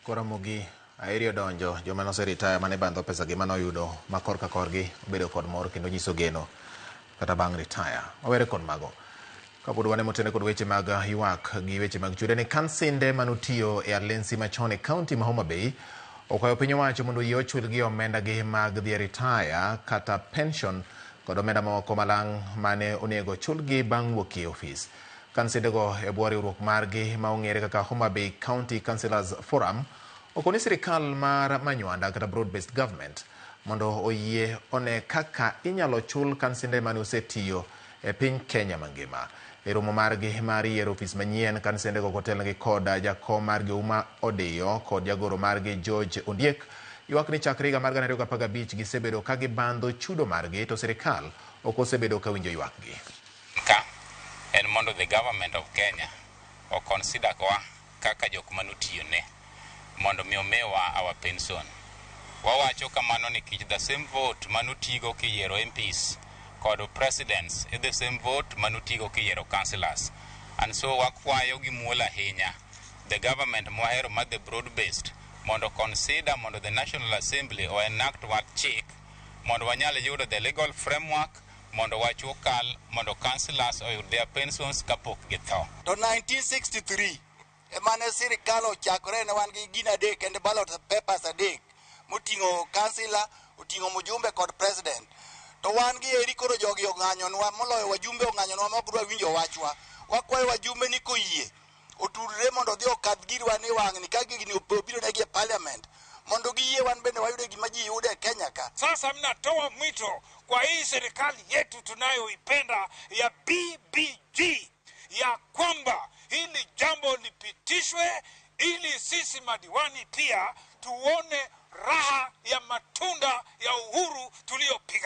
Koromogi Aheri odonjo joma noseritaya mane bandho pesa gi manoyudo ma korka korgi obedo kod mor kendo nyiso geno kata bang' ritaya. Wawere kod mago. Kapod wan motene kod weche mag ywak gi weche mag chude ni kansinde manotiyo e alensi machon e kaunti ma Homa Bay okwayo piny owacho mondo oyie ochulgi omenda gi mag dhi e ritaya kata pension kod omenda mamoko malang' mane onego chulgi bang' wuok e ofis. Kansindego e bwo riwruok margi ma ong'ere kaka Homa Bay County Councillors Forum okoni sirikal mar Manywanda kata broad based government mondo oyie one kaka inyalo chul kansinde mane osetiyo e piny Kenya mangima. E romo margi mar yiero ofis manyien, kansindego kotelnegi kod jakom margi Ouma Odiyo kod jagoro margi George Ondiek ywak ni chakre higa mar 2015 gisebedo ka gibandho chudo margi to sirikal ok osebedo ka winjo ywakgi. Ka en mondo the government of Kenya o consider kwa kaka jok manotiyone mondo mi omiwa our pension. Wawacho kamano nikech the same vote manotigo kiyiero MPs kod presidents e the same vote manotigo kiyiero councillors. And so wakwayo gi muol ahinya the government mwahero ma the broad based mondo consider mondo the National Assembly o enact wat chik mondo wanyal yudo the legal framework mondo wach okal mondo councillors oyud their pensions kapok githo. To 1963 emane sirikal ochakore ne wan gi gini adek kende, ballot papers adek moting'o kansila, oting'o mjumbe kod president. To wan gi eri koro jogi ong'anyonwa moloyo, wajumbe ong'anyonwa ma ok dwa winjo wachwa. Wakwayo wajumbe ni koyie otudre mondo odhi okadh girwa ni wang'ni ka gini obiro negi e parliament mondo giyie wan bende wayude gima ji yudo e Kenya ka. Sasa mnatoa mwito kwa hii serikali yetu tunayoipenda ya BBG ya kwamba hili jambo lipitishwe ili sisi madiwani pia tuone raha ya matunda ya uhuru tuliyopigania.